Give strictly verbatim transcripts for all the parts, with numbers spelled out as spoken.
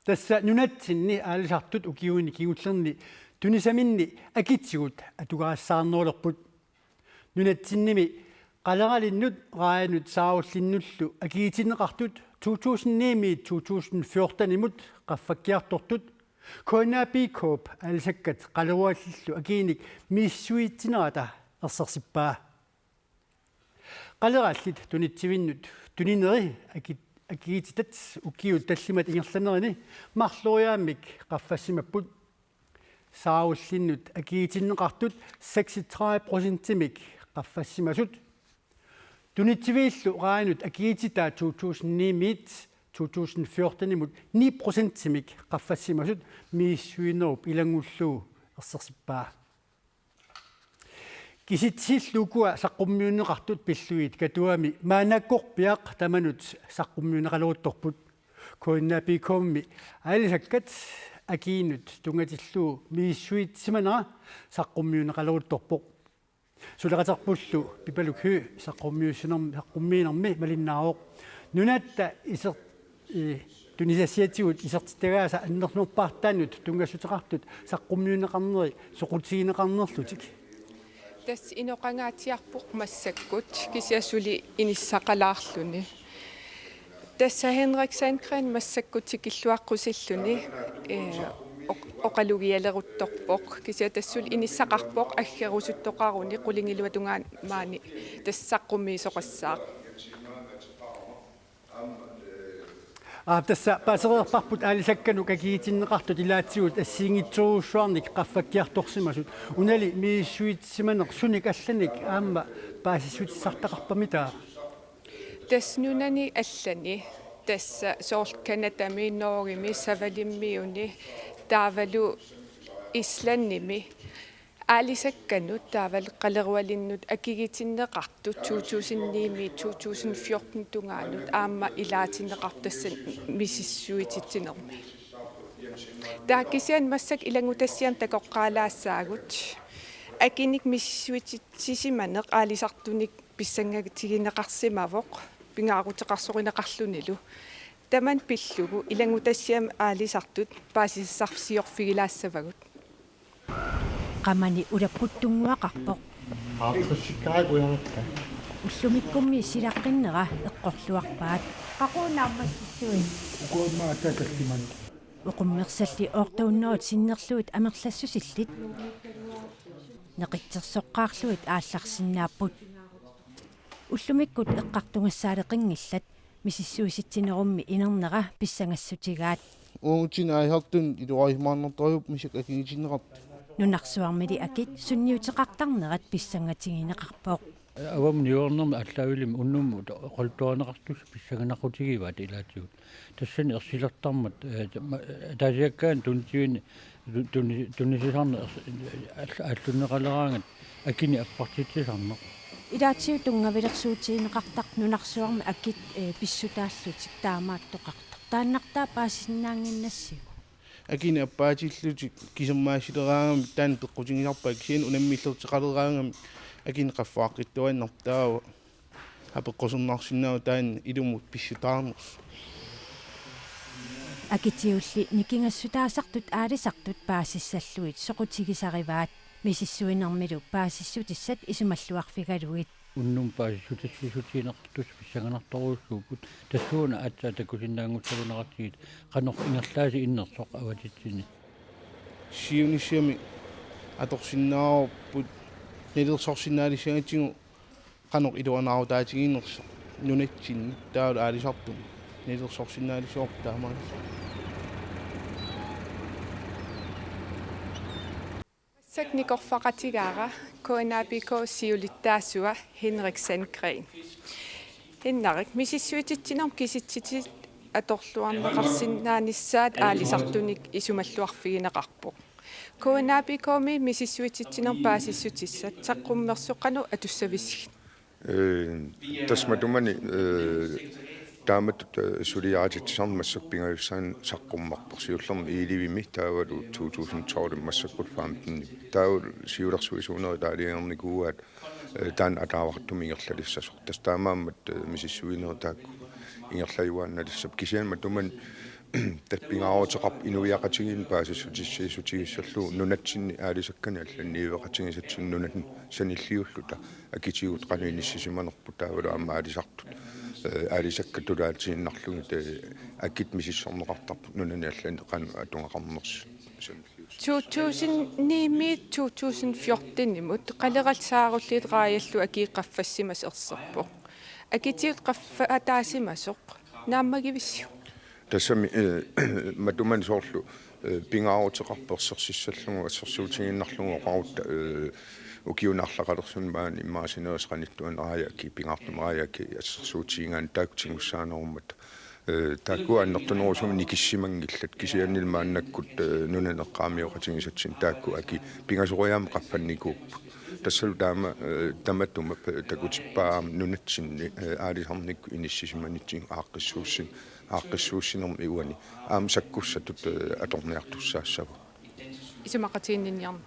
Tassa nunatsinni aalisartut ukiuni kingullerni tunisaminni akitigut atugarissaarnerulerput. Nunatsinnimi qaleralinnut raajanut saarullinnullu akigitinneqartut to tusind ni-miit to tusind fjorten-imut qaffakkiartortut K N A P K-p aalisakkat qaleruallillu akiinik misissuitsinerata ersersippaa. Qalerallit tunitsivinnut tunineri aki-, akigititat ukiut tallimat ingerlanerini marloriaammik qaffassimapput. Saarullinnut akigitinneqartut seksogtredive procentimik qaffassimasut. Tunitsiviillu raajanut akigititaa to tusind ni-miit to tusind fjorten-imut ni procentimik qaffassimasut misissuinerup ilanngullugu ersersippaa. Kisitsisillu ukua saqqummiunneqartut pillugit Katuami maannakkorpiaq tamanut saqqummiunneqaleruttorput. K N A P K-mi aalisakkat akiinut tunngatillugu misissuitsimanera saqqummiunneqaleruttorpoq. Suleqaterpullu Pipaluk Høegh saqqummiussinermi, saqqummiinermi malinnaavoq. Nunatta iser-, i-, tunisassiatigut isertitagaasa annernuerpaartaannut tunngassuteqartut saqqummiunneqarneri soqutigineqarnerlutik. Tassa inoqangaatsiarpoq massakkut kisianni suli inissaqalaarluni. Tassa Henrik Sandgreen massakkut tikilluaqqusilluni, ee, oq-, oqalugialeruttorpoq. Kisianni tassa suli inissaqarpoq aggerusuttoqaruni qulingiluatungaani maani tassa saqqummiisoqassaaq. Aa, tassa paasereerparput aalisakkanut akigitinneqartut ilaatigut assigiinngitsorujussuarnik qaffakkiartorsimasut. Unali misissuitsimaneq sunik allanik aamma paasissutissartaqarpamitaa? Tassa nunani allani, tassa soorlu Canadami, Norgemi, Savalimmiuni, taavalu Islandimi, aalisakkanut taavalu qalerualinnut akigitinneqartut to tusind ni-miit to tusind fjorten tungaanut aamma ilaatinneqartut tassani misissuititsinermi. Taava kisianni massakkut ilanngutassiami takoqqaalaassaagut. Akinik misissuititsisimaneq aalisartunik pissangatigineqarsimavoq pingaaruteqarsorineqarlunilu. Tamanna pillugu ilanngutassiami aalisartut paasisassarsiorfigilaassavagut. Qamani ulapputtunnguaqarpoq. Halvtredsikkaat ujarakka. Ullumikkummi silaqqinnera eqqorluarpaat. Qaqugu naammassissuit? Uku aamma aatsaat tallimanut. Oqummersalli otte hundrede sinnerlugit amerlassusillit. Neqitsersoqqaarlugit aallarsinnaapput. Ullumikkut eqqartugassaaleqinngillat, misissuisitsinerummi inernera pissangassutigaat. Uagutsinnut aalisartunut iluarisimaarnartorujuupput massakkut akigitinneqartut. Nunarsuarmili akit sunniuteqartarnerat pissangatigineqarpoq. Avammut niuernermik aallaavilermat unnummut oqaluttuarineqartussat pissanganaqutigivaat ilaatigut. Tassani ersilertarmat, eh, ma-, ataasiakkaanut tunitsivinnut tu-, tuni-, tunisisarneq ers-, aall-, aallunneqaleraangat akinik appartitsisarneq. Ilaatigut tunngavilersuutigineqartarpoq nunarsuarmi akit, eh, pissutaallutik taamaattoqartoq. Taannartaa paasisinnaannginnassiuk? Akinik appaatillutik kisermaasileraangamik taanna peqqutigisarpaat kisianni unammillerteqaleraangamik akinik qaffaaqqittuaannarpoq taava apeqqusernarsinnaavoq taanna ilumut pissutaarnersoq. Akitiulli nikingassutaasartut aalisartut paasissallugit soqutigisarivaat misissuinermilu paasissutissat isumalluarfigalugit. Unnummut paasissutissutigineqartussat pissanganartorujussuupput tassuuna aatsaat takusinnaanngussagunartigit qanoq ingerlaasii innersoq avatitsinni. Siunissami atorsinnaavarput nalilersorsinnaalissagitsigu qanoq iluanaarutaatiginersoq nunatsinni taavalu aalisartumi nalilersorsinnaalissavarput taamaallaat. Massakkut nikorfaqatigaara K N A P K siulittaasua Henrik Sandgreen. Henrik, misissuititsinermut kisitsisit atorluarneqarsinnaanissaat aalisartunik isumalluarfigineqarpoq. K N A P K-mi misissuititsinermut paasissutissat saqqummersut qanoq atussavisigit? Ee, tassa matumani, ee, taamatut, ee, suliarititsisarneq massakkut pingajussaanut saqqummerpoq, siullermik ellevemi taavalu to tusind tolv massakkut femten. Taavalu siulersuisuunerit aalajangereernikuuaat, ee, taanna ataavartumik ingerlalissasoq. Tassa taamaammat, ee, misissuinerit taakku ingerlajuaannalissapput. Kisianni matumani Tassa pingaaruteqarpoq inuiaqatigiinni paasissutissiissutigissallugu nunatsinni aalisakkanik allanit niueqatigisatsinnut nunatsinni sanilliulluta akitigut qanoq inissisimanerput taavalu aamma aalisartut, eh, aalisakkat tulaatiinnarlugit, eh, akit misissorneqartarput nunanit allanit qanoq atugaqarnersut. To tusind ni-miit to tusind fjorten-imut qalerallit saarulliit raajallu akii qaffassimasoq erserpoq. Akitigut qaffaataasimasoq naammagivissiuk? Tassami, eh, matumani soorlu, eh, pingaaruteqarpoq ersersissallugu, assersuutigiinnarlugu oqarutta, eh, ukiuni arlaqalersuni maani immaqa sinerissap qanittuani raajat akii, pingaartumik raajat akii assersuutigigaanni taakku tigussaanerummata. Eh, taakku annertunerusumik nikissimanngillat, kisiannili maannakkut, eh, nunanit eqqaamioqatigisatsinnut taakku akii pingasoriaammik qaffannikuupput. Tassalu taama, eh, tamatuma, eh, takutippaa aamma nunatsinni, eh, aalisarnikkut inissisimanitsinni aaqqissuussin-, aaqqissuussinermi uani aamma sakkussatut, eh, atorniartussaassavagut. Isumaqatiginninniarneq.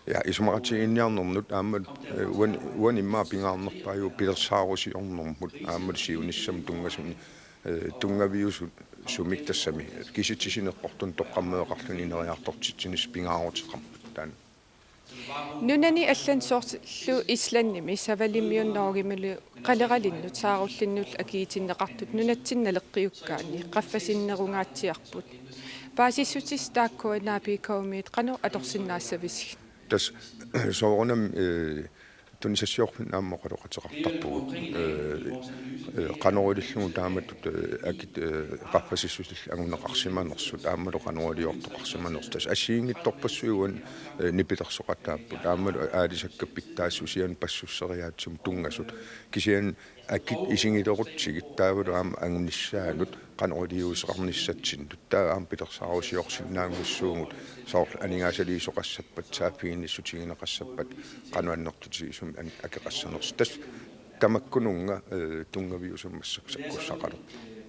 Ja, isumaqatiginninniarnernut aamma, eh, uan-, uani immaqa pingaarnerpaajuvoq pilersaarusiornermut aamma siunissami tunngasuni, eh, tunngaviusumik tassami kisitsisit eqqortunut toqqammaveqarluni ineriartortitsinissaq pingaaruteqarmat taanna. Nunani allanit soorlu Islandimi, Savalimmiut Norgemilu qaleralinnut saarullinnullu akiutinneqartut nunatsinni naleqqiukkaanni qaffasinnerungaatsiarput. Paasissutissat taakku N A P K-miit qanoq atorsinnaassavisigit? Tassa soorunami, eh, tunisassiorfinnut aamma oqaloqateqartarpugut, eh, eh, qanoq ilillugu taamatut, eh, akit, eh, qaffasissutillit anguneqarsimanersut aammalu qanoq iliortoqarsimanersut. Tassa assigiinngitsorpassuit uani, eh, nipilersoqataapput. Aammalu aalisakkat pitsaassusianut passusseriaatsimut tunngasut. Kisianni akit isigilerutsigit taavalu aamma angunissaanut qanoq iliuuseqarnissatsinnut. Taava aamma pilersaarusiorsinnaanngussuugut soorlu aningaasaliisoqassappat, saaffiginnissutigineqassappat, qanoq annertutigisumik an-, akeqassanersut. Tassa tamakkununnga, eh, tunngaviusumik massakkut sakkussaqalerpoq.